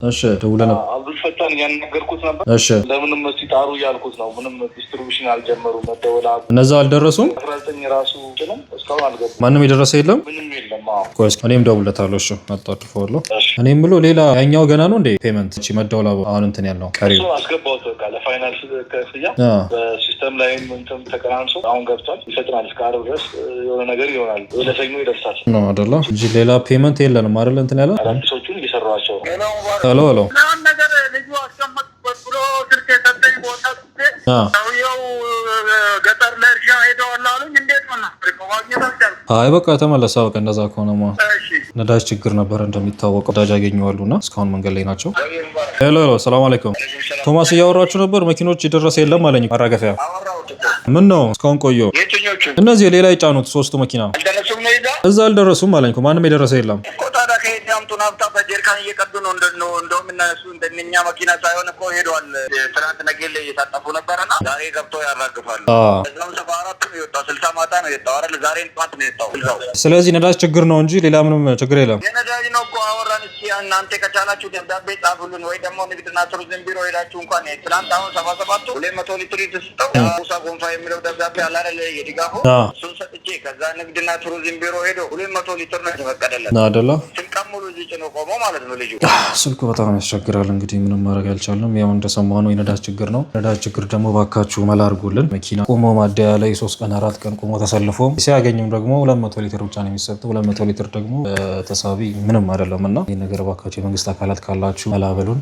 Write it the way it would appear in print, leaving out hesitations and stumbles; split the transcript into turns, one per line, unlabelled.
እሺ፣ ደውለህ ነበር?
አብዱልፈታን እያናገርኩት ነበር።
እሺ።
ለምንም ሲጣሩ እያልኩት ነው። ምንም distribution አልጀመሩም። መደወላ
እነዛ አልደረሱም።
19 ራሱ ጭንም እስካሁን አልገቡም።
ማንም የደረሰ የለም።
ምንም የለም። አዎ።
ቆይ እስኪ እኔም ደውለታለሁ። እሺ፣ አጣድፈዋለሁ።
እሺ።
እኔ የምለው ሌላ ያኛው ገና ነው እንዴ? Payment እቺ መደወላ አሁን እንትን ያልነው ቀሪው።
እሱን አስገባሁት። በቃ ለ final ክፍያ በ system ላይም እንትን ተቀናንሶ አሁን ገብቷል። ይፈጥናል። እስከ ዓርብ ድረስ የሆነ ነገር ይሆናል። ወይ ለሰኞ ይደርሳል።
ነው አይደለ? እንጂ ሌላ payment የለንም አይደለ? እንትን ያለ
አዳዲሶቹን እየሰሯቸው ነው።
Hello hello።
ምናምን ነገር ልጁ አስቀመጥኩበት ብሎ ስልክ የሰጠኝ ቦታ ሰውየው ገጠር ለእርሻ ሄደዋል አሉኝ። እንዴት ነው ማግኘት አልቻልኩም።
አይ በቃ ተመለሰ። በቃ እንደዛ ከሆነማ
እሺ።
ነዳጅ ችግር ነበረ እንደሚታወቀው፣ ነዳጅ ያገኘዋሉ እና እስካሁን መንገድ ላይ ናቸው። Hello hello፣ ሰላም አለይኩም። ቶማስ እያወራችሁ ነበር። መኪኖች የደረሰ የለም አለኝ። ማራገፊያ ምን ነው እስካሁን ቆየው?
የትኞቹ?
እነዚህ ሌላ የጫኑት ሶስቱ መኪና።
አልደረሱም ነው ይዛ
እዛ አልደረሱም አለኝ እኮ። ማንም የደረሰ የለም።
እኮ ታዲያ ከየት ያምጡ? ናፍጣ በጀሪካን እየቀዱ ነው። እንደውም እነሱ እንደኛ መኪና ሳይሆን እኮ ሄደዋል። ትናንት ነገሌ እየታጠፉ ነበረና ዛሬ ገብቶ ያራግፋሉ። እዛም 74 ነው የወጣው፣ 60 ማታ ነው የወጣው አይደል? ዛሬ ጠዋት ነው የወጣው 60ው።
ስለዚህ ነዳጅ ችግር ነው እንጂ ሌላ ምንም ችግር የለም።
የነዳጅ ነው እኮ አወራን። እስኪ እናንተ ከቻላችሁ ደብዳቤ ጻፉልን ወይ ደግሞ ንግድና ቱሪዝም ቢሮ ሄዳችሁ እንኳን ትናንት አሁን 77ቱ 200 ሊትር የተሰጠው ሙሳ ጎንፋ የሚለው ደብዳቤ አለ አይደል? የድጋፉ እሱን ሰጥቼ ከዛ ንግድና ቱሪዝም ቢሮ ሄዶ 200 ሊትር ነው የተፈቀደለት።
አይደለ?
ስንት ቀን ሙሉ እዚህ ጭኖ ቆሞ ማለት ነው ልጁ።
ስልኩ በጣም ያስቸግራል። እንግዲህ ምንም ማድረግ አልቻልንም። ያው እንደሰማነው የነዳጅ ችግር ነው። ነዳጅ ችግር ደግሞ ባካችሁ መላ አድርጉልን። መኪና ቆሞ ማደያ ላይ 3 ቀን 4 ቀን ቆሞ ተሰልፎ ሲያገኝም ደግሞ 200 ሊትር ብቻ ነው የሚሰጠው። 200 ሊትር ደግሞ ተሳቢ ምንም አይደለም እና ይህ ነገር ባካችሁ የመንግስት አካላት ካላችሁ መላ በሉን።